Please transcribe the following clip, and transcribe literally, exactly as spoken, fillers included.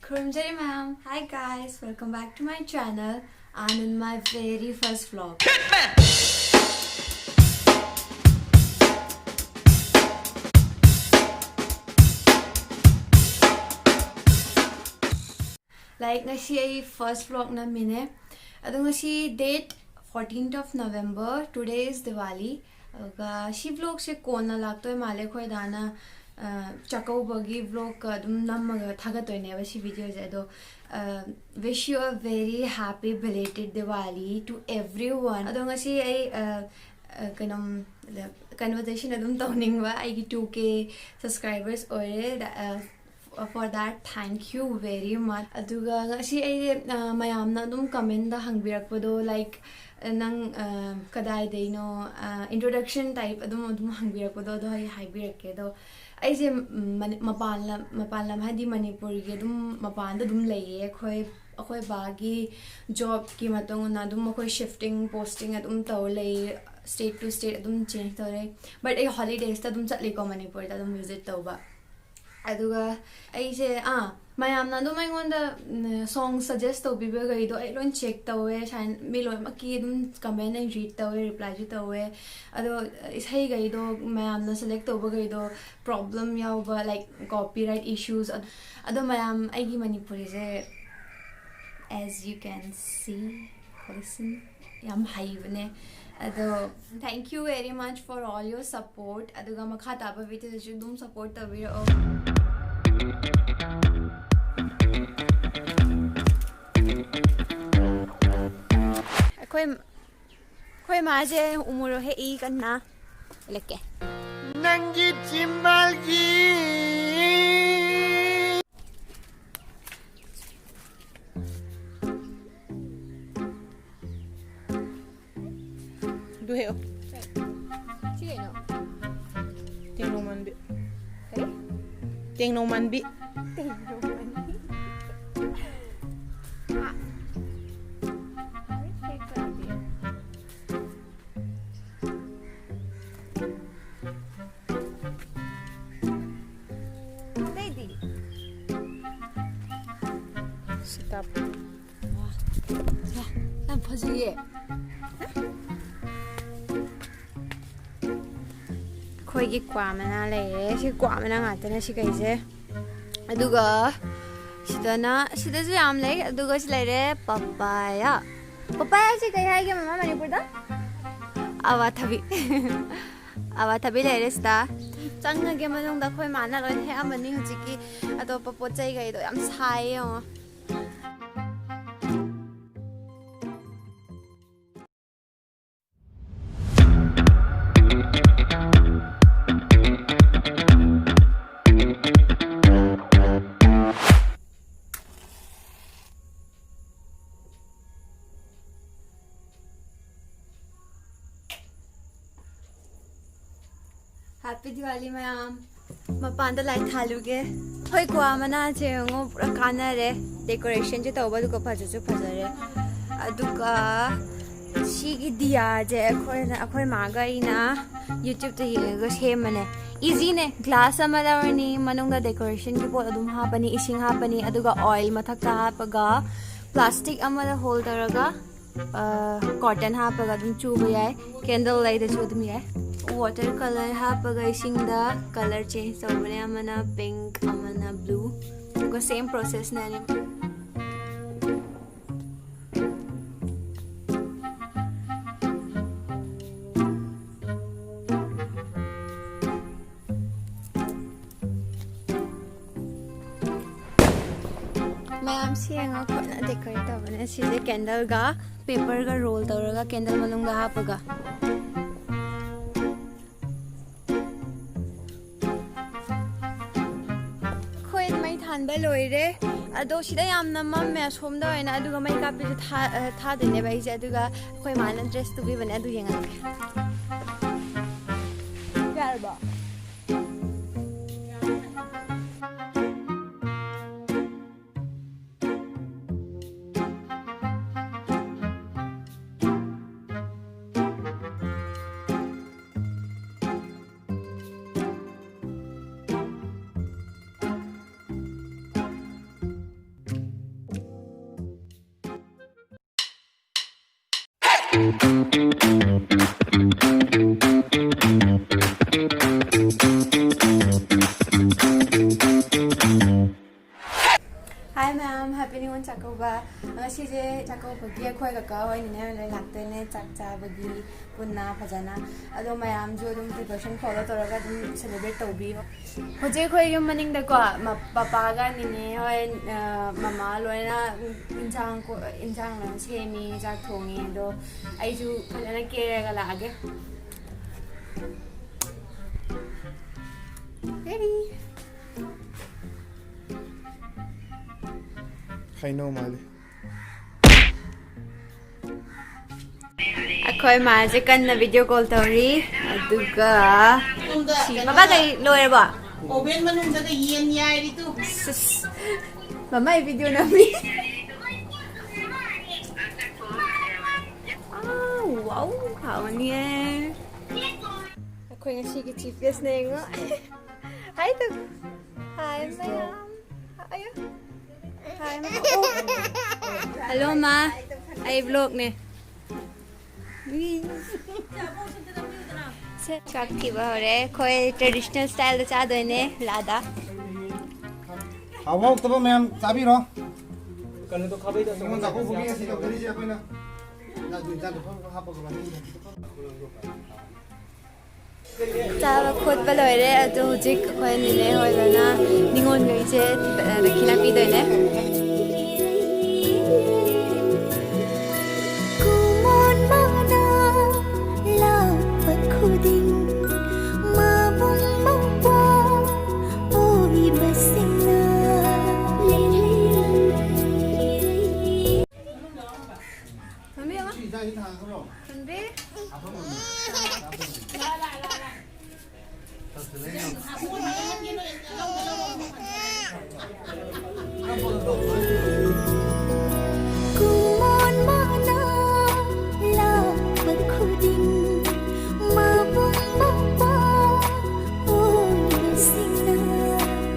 ꯈꯨꯔꯨꯝꯖꯔꯤ ꯃꯌꯥꯝ. Hi guys, welcome back to my channel and in my very first vlog. Like, ꯉꯁꯤ ꯑꯩ first vlog ꯅꯝꯃꯤꯅꯦ. ꯑꯗꯣ ꯉꯁꯤ date fourteenth of November, today is Diwali. ꯑꯗꯨꯒ ꯁꯤ vlogꯁꯦ ꯀꯣꯟꯅ ꯂꯥꯛꯇꯣꯏ ꯃꯥꯜꯂꯦ. ꯑꯩꯈꯣꯏ ꯗꯥꯅ, ꯑ, ꯆꯥꯛꯀꯧꯕꯒꯤ vlogꯀ ꯑꯗꯨꯝ ꯅꯝꯃꯒ ꯊꯥꯒꯠꯇꯣꯏꯅꯦꯕ ꯁꯤ videoꯁꯦ. ꯑꯗꯣ, ꯑ, wish you a very happy belated Diwali to everyone. ꯑꯗꯣ ꯉꯁꯤ ꯑꯩ, ꯑ, ꯑ, ꯀꯩꯅꯣꯝ, conversation ꯑꯗꯨꯝ ꯇꯧꯅꯤꯡꯕ. ꯑꯩꯒꯤ two K subscribers ꯑꯣꯏꯔꯦ. ꯗ-, ꯑ, For that, thank you very much. ꯑꯗꯨꯒ ꯉꯁꯤ ꯑꯩꯁꯦ, ꯑ, ꯃꯌꯥꯝꯅ ꯑꯗꯨꯝ commentꯗ ꯍꯪꯕꯤꯔꯛꯄꯗꯣ, like, ꯅꯪ, ꯑ, ꯀꯗꯥꯏꯗꯩꯅꯣ, ꯑ, introduction type ꯑꯗꯨꯝ, ꯑꯗꯨꯝ ꯍꯪꯕꯤꯔꯛꯄꯗꯣ, ꯑꯗꯣ ꯑꯩ ꯍꯥꯏꯕꯤꯔꯛꯀꯦ. ꯑꯗꯣ ꯑꯩꯁꯦ, ꯎꯝ, ꯃꯅꯤ-, ꯃꯄꯥꯟ ꯂꯝ, ꯃꯄꯥꯟ ꯂꯝ ꯍꯥꯏꯗꯤ ꯃꯅꯤꯄꯨꯔꯒꯤ ꯑꯗꯨꯝ ꯃꯄꯥꯟꯗ ꯑꯗꯨꯝ ꯂꯩꯌꯦ. ꯑꯩꯈꯣꯏ, ꯑꯩꯈꯣꯏ ꯕꯥꯒꯤ jobꯀꯤ ꯃꯇꯨꯡ ꯏꯟꯅ ꯑꯗꯨꯝ ꯑꯩꯈꯣꯏ shifting, posting ꯑꯗꯨꯝ ꯇꯧꯔ ꯂꯩ, state to state ꯑꯗꯨꯝ change ꯇꯧꯔꯦ. But ꯑꯩ holidaysꯇ ꯑꯗꯨꯝ ꯆꯠꯂꯤꯀꯣ ꯃꯅꯤꯄꯨꯔꯗ ꯑꯗꯨꯝ visit ꯇꯧꯕ. ꯑꯗꯨꯒ ꯑꯩꯁꯦ, ꯑꯥ, ꯃꯌꯥꯝꯅ ꯑꯗꯨꯝ ꯑꯩꯉꯣꯟꯗ, ꯎꯝ, song suggest ꯇꯧꯕꯤꯕꯈꯩꯗꯣ ꯑꯩ ꯂꯣꯏ check ꯇꯧꯋꯦ. ꯁꯥꯏꯟ-, ꯃꯤ ꯂꯣꯏꯅꯃꯛꯀꯤ ꯑꯗꯨꯝ comment ꯑꯩ read ꯇꯧꯋꯦ, replyꯁꯨ ꯇꯧꯋꯦ. ꯑꯗꯣ ꯏꯁꯩꯈꯩꯗꯣ, ꯃꯌꯥꯝꯅ select ꯇꯧꯕꯈꯩꯗꯣ problem ꯌꯥꯎꯕ, like, copyright issues, ꯑꯗꯣ ꯃꯌꯥꯝ, ꯑꯩꯒꯤ ꯃꯅꯤꯄꯨꯔꯤꯁꯦ, as you can see, listen, ꯌꯥꯝ ꯍꯩꯕꯅꯦ꯫ ꯑꯗꯣ thank you very much for all your support. ꯑꯗꯨꯒ ꯃꯈꯥ ꯇꯥꯕ videoꯗꯁꯨ ꯑꯗꯨꯝ support ꯇꯧꯕꯤꯔꯛꯑꯣ. ꯑꯩꯈꯣꯏ, ꯑꯩꯈꯣꯏ ꯃꯥꯁꯦ ꯎꯃꯣꯔꯣꯛ ꯍꯦꯛꯏ ꯀꯟꯅ꯫ ꯎꯠꯂꯛꯀꯦ꯫ ꯅꯪꯒꯤ ꯆꯤꯝꯕꯥꯜꯒꯤ ꯑꯗꯨ ꯍꯦꯛꯑꯣ꯫ ꯁꯤ ꯀꯩꯅꯣ? ꯇꯦꯡꯅꯧ ꯃꯥꯟꯕꯤ꯫ ꯀꯔꯤ? ꯇꯦꯡꯅꯧ ꯃꯥꯟꯕꯤ꯫ ꯇꯦꯡꯅꯧ ꯃꯥꯟꯕꯤ꯫ ꯍꯥ? ꯑꯇꯩꯗꯤ? ꯋꯥ, ꯁꯦ, ꯌꯥꯝ ꯐꯖꯩꯌꯦ꯫ ꯑꯩꯈꯣꯏꯒꯤ ꯀ꯭ꯋꯥ ꯃꯅꯥ ꯂꯩꯔꯦ꯫ ꯁꯤ ꯀ꯭ꯋꯥ ꯃꯅꯥ ꯉꯥꯛꯇꯅꯦ ꯁꯤ ꯀꯩꯁꯦ꯫ ꯑꯗꯨꯒ ꯁꯤꯗꯅ, ꯁꯤꯗꯁꯨ ꯌꯥꯝ ꯂꯩ꯫ ꯑꯗꯨꯒ ꯁꯤ ꯂꯩꯔꯦ ꯄꯄꯥꯌꯥ꯫ ꯄꯄꯥꯌꯥꯁꯤ ꯀꯩ ꯍꯥꯏꯒꯦ ꯃꯃꯥ ꯃꯅꯤꯄꯨꯔꯗ? ꯑꯋꯥꯊꯕꯤ꯫ ꯑꯋꯥꯊꯕꯤ ꯂꯩꯔꯦ ꯁꯤꯗ꯫ ꯆꯪꯉꯒꯦ ꯃꯅꯨꯡꯗ, ꯑꯩꯈꯣꯏ ꯃꯥꯅ ꯂꯣꯏꯅ ꯍꯦꯛꯑꯝꯃꯅꯤ ꯍꯧꯖꯤꯛꯀꯤ ꯑꯇꯣꯞꯄ ꯄꯣꯠ ꯆꯩꯈꯩꯗꯣ꯫ ꯌꯥꯝ ꯁꯥꯏꯌꯦ ꯌꯦꯡꯉꯣ꯫ Happy Diwali ꯃꯌꯥꯝ꯫ ꯃꯄꯥꯟꯗ light ꯊꯥꯜꯂꯨꯒꯦ꯫ ꯍꯣꯏ, ꯀ꯭ꯋꯥ ꯃꯅꯥꯁꯦ ꯌꯦꯡꯉꯣ, ꯄꯨꯔꯥ ꯀꯥꯟꯅꯔꯦ꯫ Decorationꯁꯦ ꯇꯧꯕ, ꯑꯗꯨꯒ ꯐꯖꯁꯨ ꯐꯖꯔꯦ꯫ ꯑꯗꯨꯒ ꯁꯤꯒꯤ ꯗꯤꯌꯥꯁꯦ ꯑꯩꯈꯣꯏꯅ, ꯑꯩꯈꯣꯏ ꯃꯥꯒ ꯑꯩꯅ YouTubeꯇ ꯌꯦꯡꯉꯒ ꯁꯦꯝꯕꯅꯦ꯫ Easyꯅꯦ꯫ Glass ꯑꯃ ꯂꯧꯔꯅꯤ, ꯃꯅꯨꯡꯗ decorationꯒꯤ ꯄꯣꯠ ꯑꯗꯨꯝ ꯍꯥꯞꯄꯅꯤ, ꯏꯁꯤꯡ ꯍꯥꯞꯄꯅꯤ, ꯑꯗꯨꯒ oil ꯃꯊꯛꯇ ꯍꯥꯞꯄꯒ plastic ꯑꯃꯗ hold ꯇꯧꯔꯒ, ꯑ, curtain ꯍꯥꯞꯄꯒ ꯑꯗꯨꯝ ꯆꯨꯕ ꯌꯥꯏ꯫ Candle ꯂꯩꯗꯁꯨ ꯑꯗꯨꯝ ꯌꯥꯏ꯫ Water colour ꯍꯥꯞꯄꯒ ꯏꯁꯤꯡꯗ colour change ꯇꯧꯕꯅꯦ꯫ ꯑꯃꯅ pink, ꯑꯃꯅ blue꯫ ꯑꯗꯨꯒ same processꯅꯦ ꯑꯅꯤꯃꯛ꯫ ꯃꯌꯥꯝ ꯁꯤ ꯌꯦꯡꯉꯣ, ꯑꯩꯈꯣꯏꯅ decorate ꯇꯧꯕꯅꯦ꯫ ꯁꯤꯁꯦ candleꯒ paperꯒ roll ꯇꯧꯔꯒ candle ꯃꯅꯨꯡꯗ ꯍꯥꯞꯄꯒ꯫ ꯑꯩꯈꯣꯏ ꯃꯩ ꯊꯥꯟꯕ ꯂꯣꯏꯔꯦ꯫ ꯑꯗꯣ ꯁꯤꯗ ꯌꯥꯝꯅ ꯃꯝꯃꯦ ꯑꯁꯣꯝꯗ ꯑꯣꯏꯅ, ꯑꯗꯨꯒ ꯃꯩ ꯀꯥꯞꯄꯤꯁꯨ ꯊꯥ-, ꯑ, ꯊꯥꯗꯣꯏꯅꯦꯕ ꯑꯩꯁꯦ꯫ ꯑꯗꯨꯒ ꯑꯩꯈꯣꯏ ꯃꯥꯅ dress ꯇꯨꯕꯤꯕꯅꯦ, ꯑꯗꯨ ꯌꯦꯡꯉꯛꯀꯦ꯫ ꯌꯥꯔꯕꯣ? Hi ꯃꯌꯥꯝ, Happy New Year ꯆꯥꯛꯀꯧꯕ꯫ ꯉꯁꯤꯁꯦ ꯆꯥꯛꯀꯧꯕꯒꯤ ꯑꯩꯈꯣꯏ ꯀꯀꯥ ꯍꯣꯏ ꯅꯤꯅꯦ ꯍꯣꯏ ꯂꯣꯏ ꯂꯥꯛꯇꯣꯏꯅꯦ, ꯆꯥꯛ ꯆꯥꯕꯒꯤ ꯄꯨꯟꯅ ꯐꯖꯅ꯫ ꯑꯗꯣ ꯃꯌꯥꯝꯁꯨ ꯑꯗꯨꯝ precaution follow ꯇꯧꯔꯒ ꯑꯗꯨꯝ celebrate ꯇꯧꯕꯤꯌꯣ꯫ ꯍꯧꯖꯤꯛ ꯑꯩꯈꯣꯏ ꯌꯨꯝ ꯃꯅꯤꯡꯗꯀꯣ, ꯃ-, ꯄꯄꯥꯒ ꯅꯤꯅꯦ ꯍꯣꯏ, ꯑ, ꯃꯃꯥ ꯂꯣꯏꯅ ꯏꯟꯁꯥꯡ ꯀꯣ-, ꯏꯟꯁꯥꯡ ꯂꯣꯏꯅ ꯁꯦꯝꯃꯤ, ꯆꯥꯛ ꯊꯣꯡꯉꯤ꯫ ꯑꯗꯣ ꯑꯩꯁꯨ ꯐꯖꯅ ꯀꯦꯔꯒ ꯂꯥꯛꯑꯒꯦ꯫ Ready? ꯍꯩꯅꯧ ꯃꯥꯜꯂꯤ꯫ ꯑꯩꯈꯣꯏ ꯃꯥꯁꯦ ꯀꯟꯅ video call ꯇꯧꯔꯤ, ꯑꯗꯨꯒ ꯁꯤ ꯃꯃꯥ ꯀꯩ ꯂꯣꯏꯔꯕꯣ? Oven ꯃꯅꯨꯡꯗꯒ ꯌꯦꯟ ꯌꯥꯏꯔꯤꯗꯨ꯫ ꯁꯤꯁ꯫ ꯃꯃꯥ ꯑꯩ video ꯅꯝꯃꯤ꯫ ꯑꯥ, wow, ꯍꯥꯎꯅꯤꯌꯦ꯫ ꯑꯩꯈꯣꯏ ꯉꯁꯤꯒꯤ chief guest ꯅꯦ ꯌꯦꯡꯉꯣ꯫ Hi ꯇꯧ꯫ Hi ꯃꯌꯥꯝ꯫ ꯑꯌꯥ꯫ Hi ꯃꯌꯥꯝ꯫ ꯑꯣ꯫ Hello ꯃꯥ꯫ ꯑꯩ vlog ꯅꯦ꯫ ꯎꯏ꯫ ꯁꯦ, ꯆꯥꯛ ꯊꯤꯕ ꯍꯧꯔꯦ꯫ ꯑꯩꯈꯣꯏ traditional style ꯗ ꯆꯥꯗꯣꯏꯅꯦ, ꯂꯥꯗ꯫ ꯍꯥꯎꯕ ꯍꯥꯎꯇꯕ ꯃꯌꯥꯝ ꯆꯥꯕꯤꯔꯣ꯫ ꯀꯩꯅꯣꯗꯣ ꯈꯥꯕꯩꯗꯣ ꯅꯤꯉꯣꯜ ꯆꯥꯛꯀꯧꯕꯒꯤ ꯉꯁꯤ ꯇꯧꯖꯔꯤꯁꯦ ꯑꯩꯈꯣꯏꯅ꯫ ꯆꯥꯗꯣ ꯐꯠ ꯐꯠ ꯍꯥꯞꯄꯒ ꯃꯅꯤꯡꯗ꯫ ꯆꯥꯕ ꯈꯣꯠꯄ ꯂꯣꯏꯔꯦ꯫ ꯑꯗꯣ ꯍꯧꯖꯤꯛ ꯑꯩꯈꯣꯏ ꯅꯤꯅꯦ ꯍꯣꯏ ꯂꯣꯏꯅ ꯅꯤꯉꯣꯜꯈꯩꯁꯦ ꯗꯈꯤꯅꯥ ꯄꯤꯗꯣꯏꯅꯦ꯫ ꯀꯨꯃꯣꯟ ꯃꯥꯅ ꯂꯥꯛꯄ ꯈꯨꯗꯤꯡ ꯃꯕꯨꯡ ꯃꯧꯄ꯭ꯋꯥ ꯑꯣꯏꯕꯁꯤꯡꯅ ꯂꯩꯔꯤ꯫ ꯃꯃꯤ ꯑꯃ꯫ ꯊꯝꯕꯤ꯫